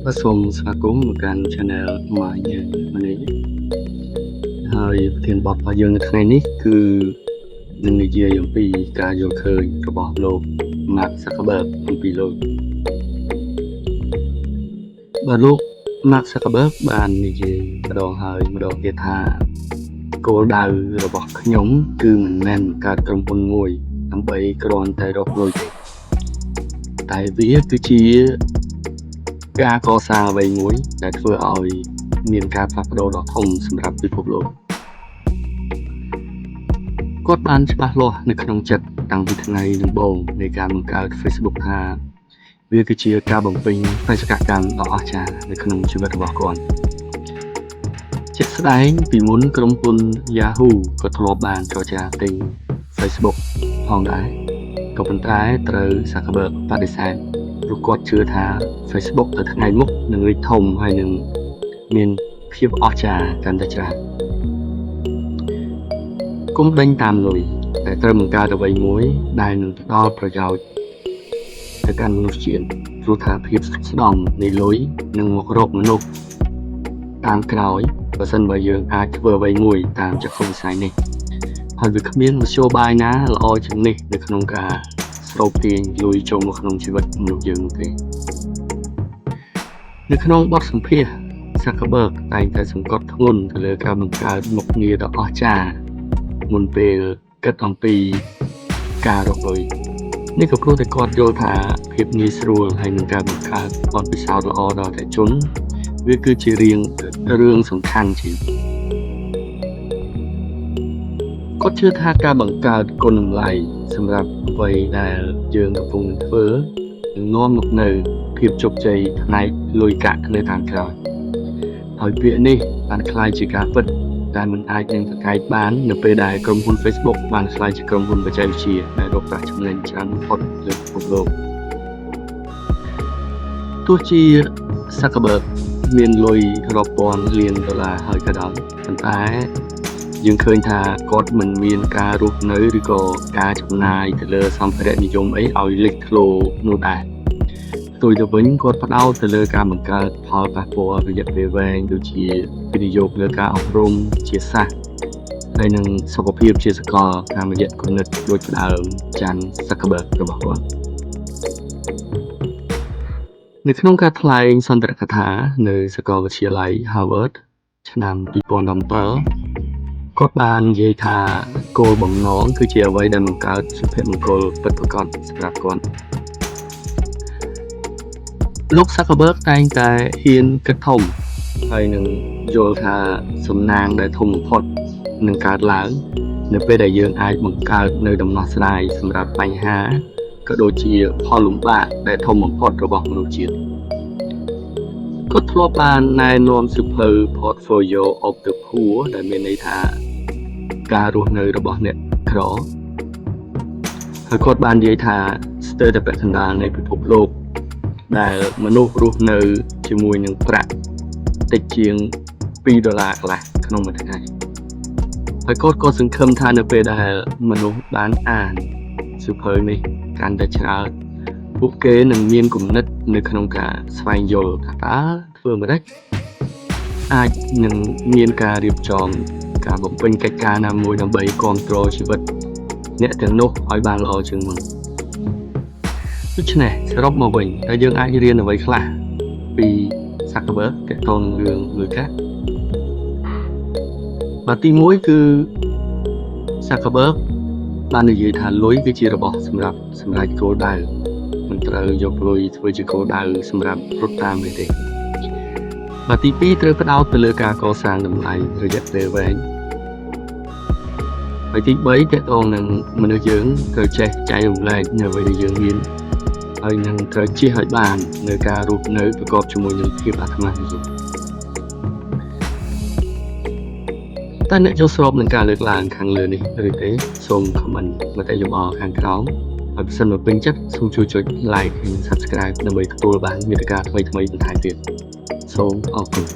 បាទសូមស្វាគមន៍មកកាន់ Channel My Money ហើយប្រធានបទរបស់យើងនៅថ្ងៃនេះគឺនឹងនិយាយអំពីការយល់ឃើញរបស់លោក Mark Zuckerberg អំពីលោកបាទលោក Mark Zuckerberg បាននិយាយម្ដងហើយម្ដងទៀតថាគោលដៅរបស់ខ្ញុំគឺមិនមែនបង្កើតក្រុមហ៊ុនមួយដើម្បីគ្រាន់តែរកលុយទេតែវាគឺជាការកសាងអ្វីមួយដែលធ្វើឲ្យមានការផ្លាស់ប្ដូរដ៏ធំសម្រាប់ពិភពលោកគាត់បានច្បាស់លាស់នៅក្នុងចិត្តតាំងពីថ្ងៃដំបូងនៃការបង្កើត Facebook ថាវាគឺជាការបំពេញបេសកកម្មដ៏អស្ចារ្យនៅក្នុងជីវិតរបស់គាត់ជាក់ស្ដែងពីមុនក្រុមហ៊ុន Yahoo ក៏ធ្លាប់បានចរចាទិញ Facebook ផងដែរក៏ប៉ុន្តែត្រូវ Zuckerberg បដិសេធព្រោះគាត់ជឿថា Facebook ទៅថ្ងៃមុខនឹងរីកធំហើយនឹងមានភាពអស្ចារ្យកាន់តែច្រើនកុំដេញតាមលុយតែត្រូវបង្កើតអ្វីមួយដែលនឹងផ្ដល់ប្រយោជន៍ទៅកាន់មនុស្សជាតិព្រោះថាភាពស្ដម្ភនៃលុយនឹងមករកមនុស្សតាមក្រោយបើសិនបើយើងអាចធ្វើអ្វីមួយតាមចក្ខុវិស័យនេះហើយវាគ្មានមធ្យោបាយណាល្អជាងនេះនៅក្នុងការស្រូបទាញលុយចូលមកក្នុងជីវិតមនុស្សយើងនោះទេនៅក្នុងបទសម្ភាសន៍ Zuckerberg តែងតែសង្កត់ធ្ងន់ទៅលើការបង្កើតមុខងារដ៏អស្ចារ្យមុនពេលគិតអំពីការរកលុយនេះក៏ព្រោះតែគាត់យល់ថាភាពងាយស្រួលហើយនឹងការបង្កើតបទពិសោធន៍ល្អដល់អតិថិជនវាគឺជារៀងរឿងសំខាន់ជាងគាត់ជឿថាការបង្កើតគុណតម្លៃសម្រាប់អ្វីដែលយើងកំពុងនឹងធ្វើនឹងនាំមកនូវភាពជោគជ័យផ្នែកលុយកាក់នៅតាមក្រោយហើយពាក្យនេះបានក្លាយជាការពិតដែលមិនអាចនឹងប្រកែកបាននៅពេលដែលក្រុមហ៊ុន Facebook បានក្លាយជាក្រុមហ៊ុនបច្ចេកវិទ្យាដែលរកប្រាក់ចំណេញច្រើនបំផុតលើពិភពលោកទោះជា Zuckerberg មានលុយរាប់ពាន់លានដុល្លារហើយក៏ដោយប៉ុន្តែយើងឃើញថាគាត់មិនមានការរស់នៅឬក៏ការចំណាយទៅលើសម្ភារៈនិយមអីឲ្យលេចធ្លោនោះដែរផ្ទុយទៅវិញគាត់ផ្ដោតទៅលើការបង្កើតផលប៉ះពាល់រយៈពេលវែងដូចជាវិនិយោគលើការអប់រំជាសាស្ត្រហើយនិងសុខភាពជាសកលតាមរយៈគំនិតដូចផ្ដើម Chan Zuckerberg របស់គាត់នៅក្នុងការថ្លែងសន្ទរកថានៅសាកលវិទ្យាល័យ Harvard ឆ្នាំ2017គាត់បាននិយាយថាគោលបំណងគឺជាអ្វីដែលបង្កើតសុភមង្គលពិតប្រាកដសម្រាប់គាត់លោក Zuckerberg តែងតែហ៊ានគិតធំហើយនឹងយល់ថាសំណាងដែលធំបំផុតនឹងកើតឡើងនៅពេលដែលយើងអាចបង្កើតនៅដំណោះស្រាយសម្រាប់បញ្ហាក៏ដូចជាផលលំបាកដែលធំបំផុតរបស់មនុស្សជាតិគាត់ធ្លាប់បានណែនាំសៀវភៅ Portfolio of the Poor ដែលមានន័យថាការរស់នៅរបស់អ្នកក្រហើយគាត់បាននិយាយថាស្ទើរតែពាក់កណ្ដាលនៃពិភពលោកដែលមនុស្សរស់នៅជាមួយនឹងប្រាក់តិចជាង2ដុល្លារកន្លះក្នុងមួយថ្ងៃហើយគាត់ក៏សង្ឃឹមថានៅពេលដែលមនុស្សបានអានសៀវភៅនេះកាន់តែច្រើនពួកគេនឹងមានគំនិតនៅក្នុងការស្វែងយល់ថាតើធ្វើម្តេចអាចនឹងមានការរៀបចំការបំពេញកិច្ចការណាមួយដើម្បីគ្រប់គ្រងជីវិតអ្នកទាំងនោះឲ្យបានល្អជាងមុនដូច្នេះសរុបមកវិញតើយើងអាចរៀនអ្វីខ្លះពី Zuckerberg ទាក់ទងនឹងរឿងលុយកាក់បាទទី1គឺ Zuckerberg បាននិយាយថាលុយគឺជារបស់សម្រាប់សម្រេចគោលដៅមិនត្រូវយកលុយធ្វើជាគោលដៅសម្រាប់រត់តាមវាទេបាទទី2ត្រូវផ្ដោតទៅលើការកសាងតម្លៃរយៈពេលវែងហើយទី3ទាក់ទងនឹងមនុស្សយើងត្រូវចេះចែករំលែកនៅអ្វីដែលយើងមានហើយនឹងត្រូវជៀសឲ្យបាននៅការរស់នៅប្រកបជាមួយនឹងភាពអាត្មានិយមតើអ្នកយល់ស្របនឹងការលើកឡើងខាងលើនេះឬទេសូម comment មតិយោបល់ខាងក្រោមហើយបើសិនមកពេញចិត្តសូមជួយចុច like និង subscribe ដើម្បីទទួលបានមាតិកាថ្មីៗបន្ថែមទៀតសូមអរគុណ។